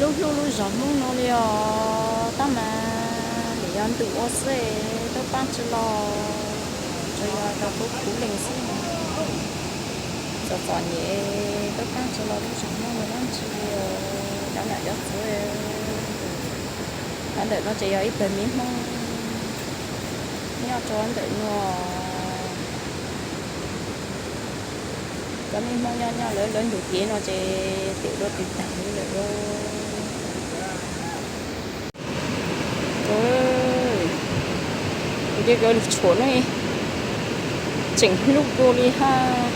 Lub hlub lub zos Hmoob no li os, tab mas nim yog ntws ua xwb, tuaj paab tsi los, tsuas yog rau kuv kuv leeg xwb. Txom txom nyem, tuaj paab tsi los lub zos Hmoob no dlaab tsi li os, cov nam cov txwv. Nyob ntawm no ces yog ib pawg miv Hmoob nyob rau ntawm no. Cov miv Hmoob nyob nyob lawv lawv ntug kev no ces twb dua tw taag li lawm lauj. Ua li kawg lug tshuam no tseem hlub dua li hab.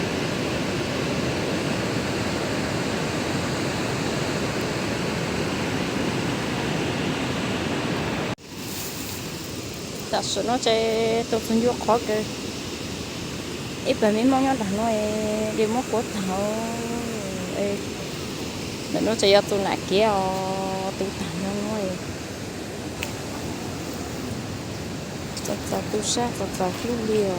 Tam sim no ces tus txug ncua qhov kawg, ib pawg miv Hmoob nyob nraag no li muab kuav taag. Ntawm no ces yog tus nam kev os, tu taag no no. Txom txom tu sab txom txom hlub li os.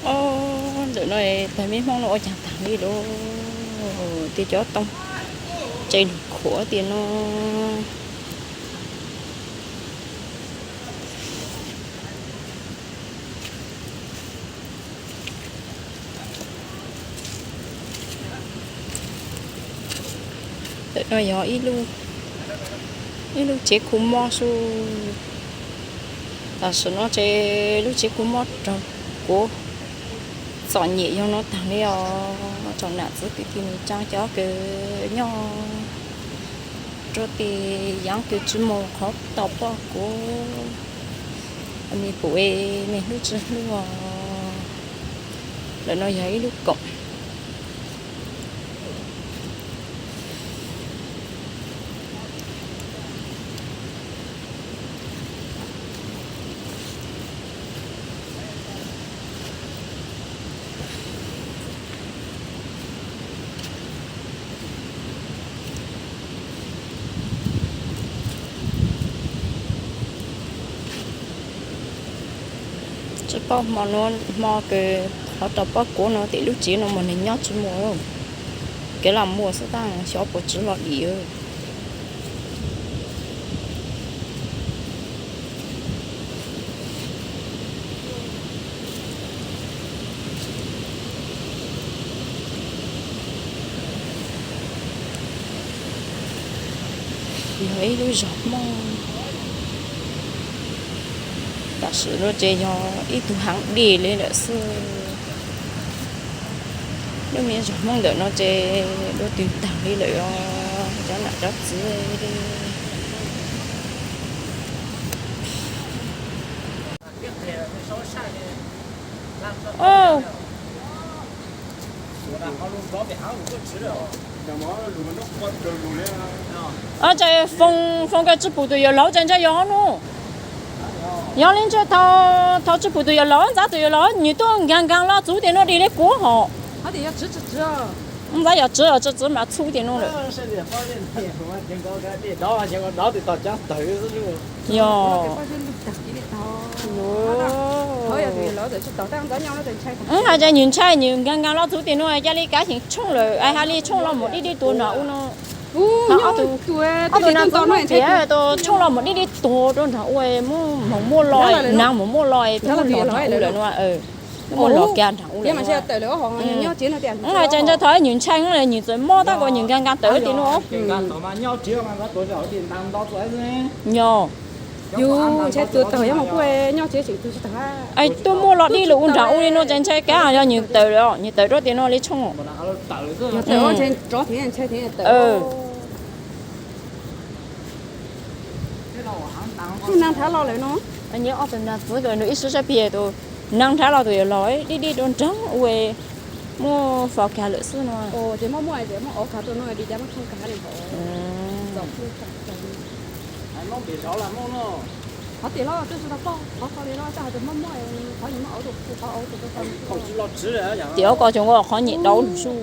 Ob, ntawm no pawg miv Hmoob no ua caag taag li lauj. Tej cov tooj tsev lug khuam tias no. Ntawm no yog ib lub tsev khu mob xwb. Tam sim no ces lub tsev khu mob raug kuav txom nyem yog no taag li os. Tsoom nam txiv kwv tij neej tsaa cov kws nyob rua tej yaav kws tsi moog qhov tau poj kuv, me pum es me hlub tsi hlub os. Ntawm no yog ib lub koom. Tsi paub hmo nuav hmo kws qhov rau pob kuav no tes lub tsev no mas neeg nyob tsi muaj, kev laj muaj xwb tab xyov puas tsiv lug dim. Yog ib lub zog Hmoob, tam sim no ces yog ib tug haav dej li lawm xwb. Lub me zog Hmoob ntawm no ces dua tw taag li lawm os, cov nam cov txiv. Ces Foo, Foo kawg tsi pum tus yawg laug ces ntshai yog ob nub. Yog li ntshai thaum tsi pum tus yawg laug, ntxab tus yawg laug nws tuaj nkaag nkaag los txug tias no dig li kuv hos. Ntxab yog tsi, tsi txwv mas txhub tias no lawm. Yog. Hais tias nws ntshai, nws nkaag nkaag los txug tias no ca li kav xyeem tshooj lawm, hais li tshooj los mus dib dib tuag nraag ua no. Ob tug no txwv tias tshooj los mus dib dib tuag rau nraag ua, moog muaj los, nag moog muaj los, twb muaj los nraag ua lawm no. Twb muaj los kiag nraag ua lawm no. Hais tias ntshai thaum nws ntshai, nws txawm mob tab kuas nws nkaag nkaag tawm tias no. Yog. Yus ntshai tuag tawm yog mas kuj nyob tsev tseem tuag tsis tawm. Es twb muaj los dib lug ua nraag ua li no ces ntshai kag yog nws tawm lawm, nws tawm rau tias no li tshooj. Yog tawm ntshai rov thiab ntshai thiab tawm. Nag thab los lawm no. Nyiam ob tug nas txwv kawg nws ib sab sab pliag tus neeg nrab los tus yuav los dib dib rau nrab ua muaj faus kag lawm xwb no. Tias ob ko tseem ua qhov nyem daub lug suj.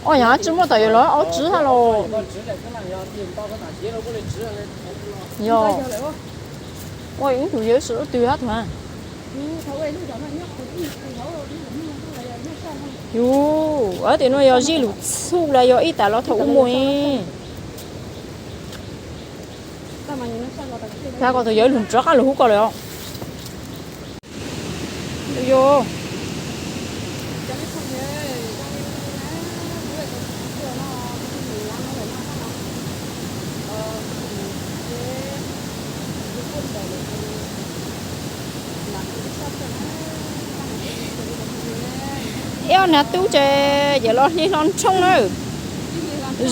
Ua yog tsis muaj tawm yog los aub tswv hab los. Yog ua ib tug yawg sawv twg hab tug hab. Yus, tias no yog zij lug txhuj los yog ib tas los thaum ub mus. Tag ko tug yawg lug nrov qab lug hub ko lawm os. Yog ib ob nag tub ces yawm los hli hlo nrhoo na.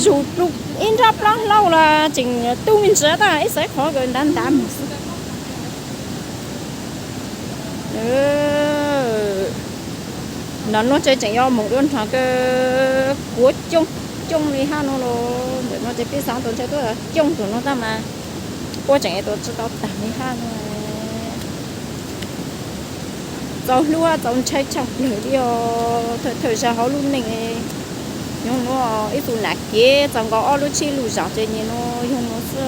Zus plu ib nrab plab hlau los tseem tub me ntsis tag ib xaiv qhov kawg ntav ntav mus xwb. Nram nuav tsev tseem yuav moog dua nrho kawg, kuav coob coob li hab nuav los ntawm nuav ces peb xaav tau ntshai tuaj coob tug nuav tag mas puab tseem tuaj tsi tau tag li hab nuav. Txaus hlub hab txaus ntshai tshaj plawg li os. Thawj thawj zag hauv lub neej, yog nuav ib tug nam kev txaus nkaus ob lub tshib lub zag ces nim nuav yog nuav xwb.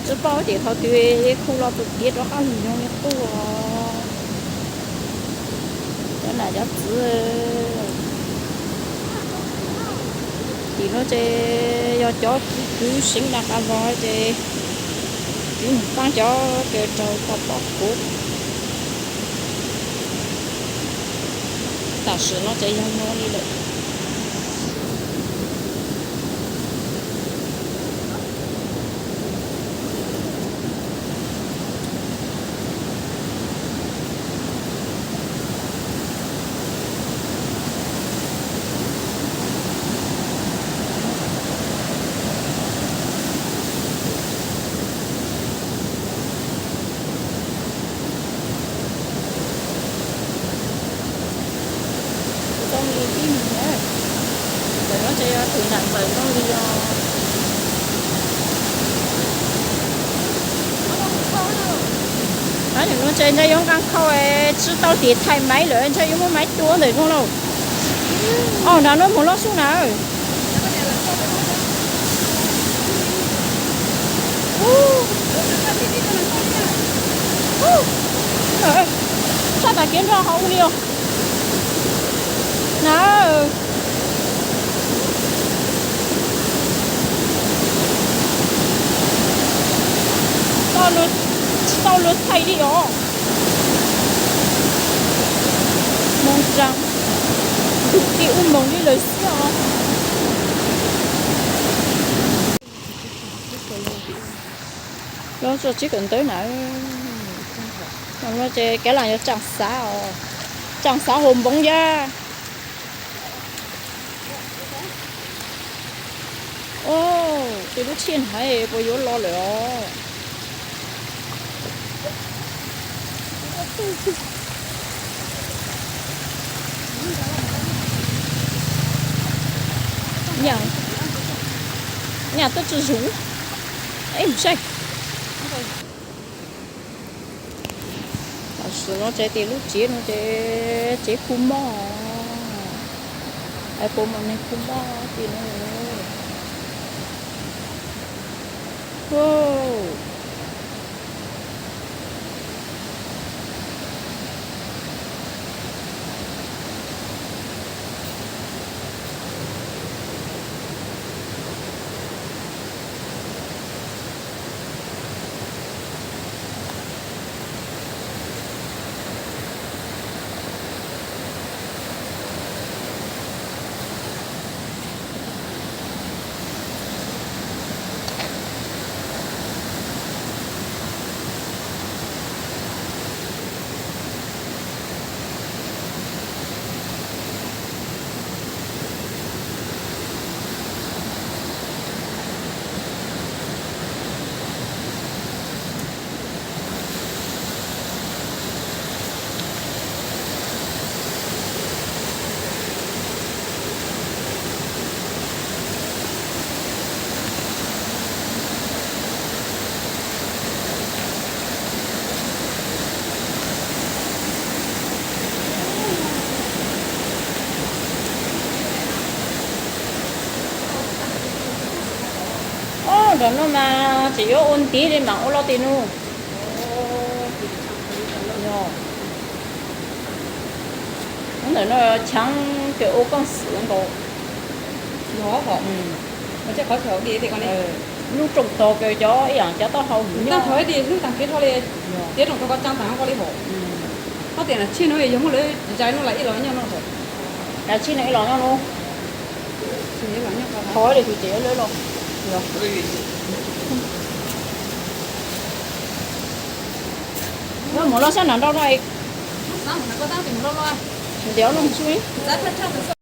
Tsi paub tias thaum twg kuv los txug kev rov qab lug yog li qub. Cov nam cov txwv tim nuav ces yog cov kwv seev na qas vog ces kwv moog paab cov kws raug tau pob kuv. Tam sim nuav ces yog nuav li lawm. Zoo li ib mus na, ntawm nuav ces yog tug nam ntxawm zoo li os. Ntawm nuav ces ntshai yuav nqaa khau, tsi tau tim thaij maiv lawm ntshai yuav muab maiv tua ntawm zoo lauj. Os, nrad nuav moog loj sub na. Sab tas kev nrog hauv ua li os na. Tau luag txhais li os. Moog zaag ntug ti ub moog li lawm xwb os. Lub tso tsib kawm ntawv na. Ces kav lam yog tsaam xav os, tsaam xav hauv npoov yag. Os, tej lub tsheb hnaiv puas yuav los lawm os. Nyaj tuaj tsi zuv. Ib mus saib. Tam sim no ces tim lub tsev no ces tsev khu mob, es puas muaj neeg khu mob tim no. Nram no mas tseem yuav ua ntiv li mas ua loj tim no. Ntawm no cheev kev ua kooj xwm nkaus. Lub rooj tog kev cov ib yam cov taub hau ntag. Hlwb tag kev dhau li. Tiav rooj tog ko tsa tag ko li hom. Ob tias tsij no yog muab lawv zais no las ib los nyob no. Tsij no ib los nyob no. Thov li tus ces lawv los. Lawv mus loj sab nram nrau no. Ntiav no mus xwb.